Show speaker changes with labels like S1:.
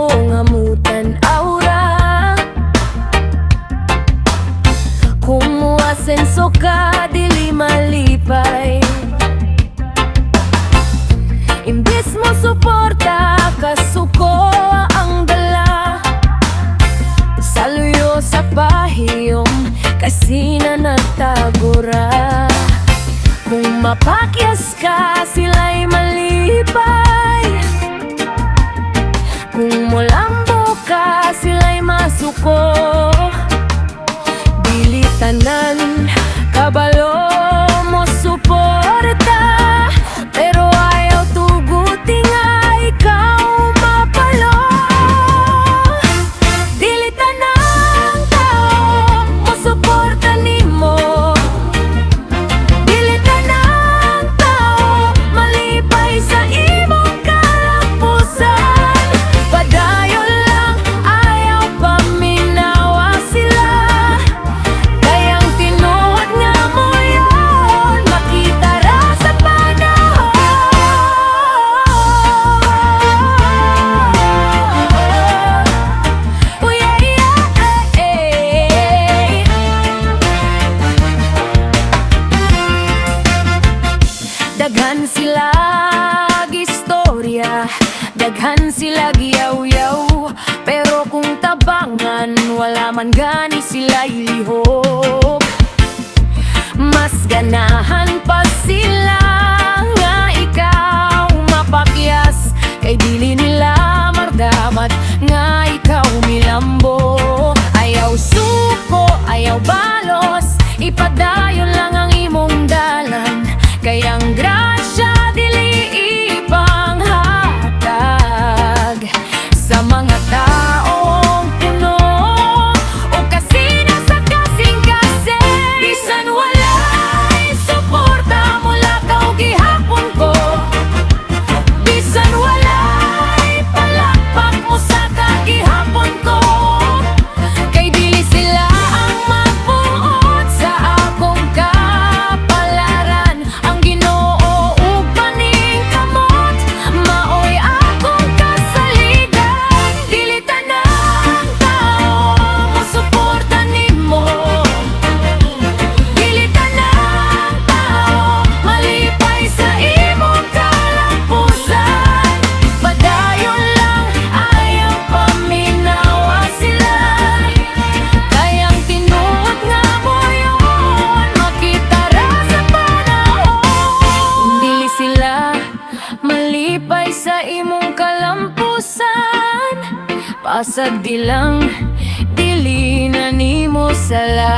S1: nga mutan-aw ra. Kung muasenso ka, dili malipay. Imbis mo suporta, kasuko ang dala. Saluyo sa pahiyom, kasi na nagtagura. Kung mapakyas ka, sila'y malipay. Kung mulambo ka, sila'y masuko. Dili tanan kabalo mo suporta, pero ayaw tuguti nga ikaw mapalo. Dili tanang tao mo suporta nimo. Dili tanang tao malipay sa imong kalampusan. Padayon lang, ayaw paminawa sila. Kay ang tinuod nga moyon, makita ra sa panahon. Oh yeah. Daghan sila istorya, daghan sila giyaw-yaw, pero kung tabangan, wala man gani sila ilihok. Mas ganahan pa sila nga ikaw mapakyas, kay dili nila mardamat nga ikaw milambo. Ayaw suko, ayaw balos, ipadayon lang ang imong dalan, kay ang grasya dili ipanghatag sa mga taong puno o kasina sa kasing-kasing. Bisan walay suporta, mulakaw gihapon ko. Bisan walay palakpak, mosaka gihapon ko. Kay dili sila ang magbuot sa akong kapalaran. Ang Ginoo ug paningkamot maoy akong kasaligan. Dili tanang tao mosuporta nimo. Dili tanang tao malipay sa imong kalampusan. Padayon lang, ayaw paminawa sila. Kay ang tinuod nga moyon, makita ra sa panahon. Dili sila malipay sa imong kalampusan, pasagdi lang, dili na nimo sala.